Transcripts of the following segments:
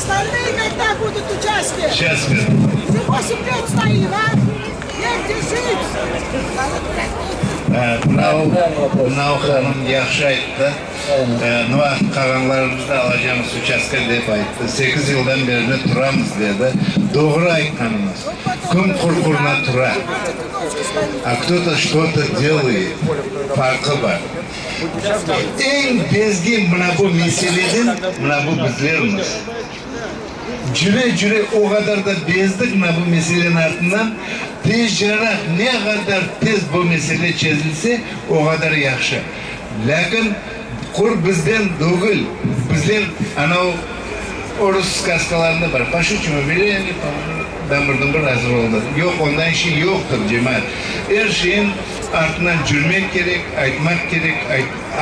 Остальные когда будут участки? Сейчас скажу. Уже 8 лет стоим, а? Негде жить. Mınav, mınav hanım yahşı ayttı. Nıma, qalğanlarımız da alacamız uçastka dep ayttı. 8 yıldan berli turamız dedi. Doğru aytqanıñız. Kim qurqurına tura, а кто-то что-то делает. Farqı bar. Eñ bezgin mına bu meseleden mına bu bizlermiz. Cüre cüre o qadar da bezdik mına bu meseleniñ artından, tezceraq ne qadar tez bu mesele çezilse, o qadar yahşı. Lâkin qur bizden degil, bizler anav orus skazkalarında bar, по щучьему велению dambır-dumbır azır oldı. Yoq, onday şey yoqtır, cemaat. Er şeyin artından cürmek kerek, aytmaq kerek,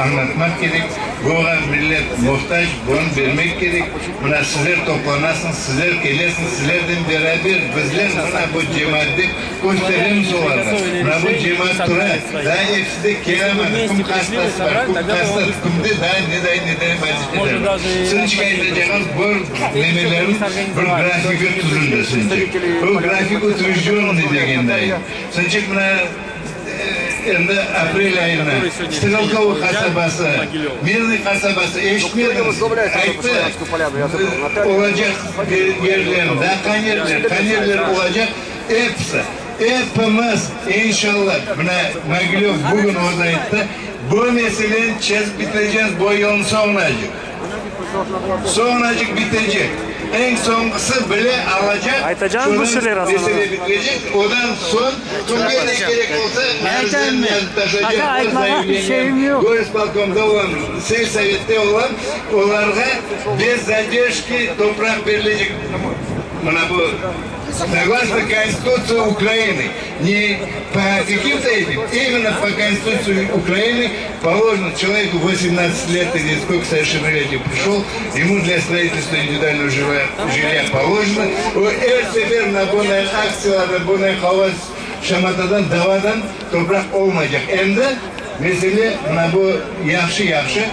añlatmaq kerek. Buğa millet muhtac, bunı bermek kerek. Mına sizler toplanasıñız, sizler kelesiñiz, sizlerden beraber bizler mına bu cemaat dep kösteremiz olarğa. Mına bu cemaat tura, daa episi de kelemedi. Kim hastası bar, kim hasta, kimde daa neday neday vazifeler bar. Sınçıq aytacağım, bir nemelerin bir grafigi tüzüldi sınçıq. O grafik utvrjdönnıy degenday. Sınçıq mına endi aprel ayına Strelkovo qasabası, Mirnıy qasabası, eşitmediñiz, ayttı, olacaq yerler, daa qayerler, qayerler olacaq, episi, epimiz, inşallah, mına Mogilöv bugün özü ayttı, bu meseleni çezip bitirecemiz bu yılnıñ soñunacıq. Soñunacıq bitecek. Eñ soñğusı bile alacaq, Aytacağım bu şunıñ şeyler Asan ağa. mesele bitecek, odan soñ kimge ne kerek olsa, Aytayım arizanı men. yazıp taşlaycaq, Aka, bir aytmağa zaявleniye şeyim yoq. Gorispolkomda olan, selsovette olan, olarğa bez zadержки topraq berilecek. Mına bu, согласно Конституции Украины, не по каким-то этим, именно по Конституции Украины положено человеку 18 лет или сколько совершеннолетия пришел, ему для строительства индивидуального жилья, жилья положено. O er sefer mına bunday aktsiyalarda, bunday hava şamatadan, davadan topraq olmaycaq. Endi mesele mına bu yahşı yahşı,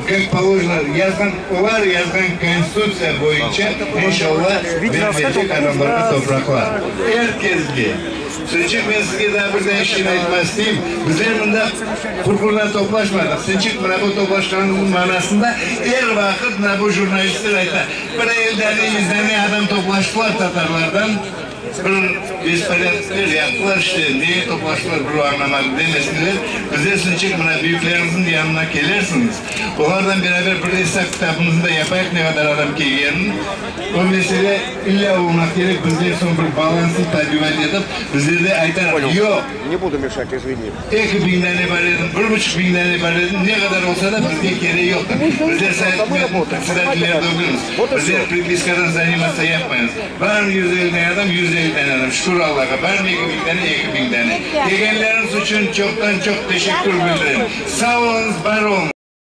как положено, yazğan, olar yazğan Konstitutsiya boyunca inşallah verilecek adamlarğa topraqlar. Er kesge. Sınçıq men sizge daa bir dane şeyni aytmaq isteyim. Bizler mında qurqurına toplaşmadıq. Sınçıq mına bu toplaşqanımıznıñ manasında er vaqıt mına bu jurnalistler ayta, bir 50 dane, 100 dane adam toplaştılar tatarlardan, bir besporядкler yaptılar işte, neye toplaştılar bir añlamadım demesinler. Bizler sınçıq mına büyüklerimizniñ yanına kelersiñiz. Olardan beraber bir esap kitabımıznı da yapayıq ne qadar adam kelgenini. O mesele illa olmaq kerek, bizler soñ bir balansnı tabivать etip, bizler de aytar, yoq, Не буду мешать, извини. 2000 dane bar edim, 1,5 biñ dane bar edim, ne qadar olsa da bizge kerek yoqtır. Bizler sovet predsedatelleri degilmiz. Bizler pripiskadan заниматься yapmaymız. Bar 150 dane adam, 150 dane adam, şükür Allahqa, bar 2000 dane, 2000 dane. Kelgenleriñiz içün çoqtan çoq teşekkür bildirem. Sağ oluñız, bar oluñız.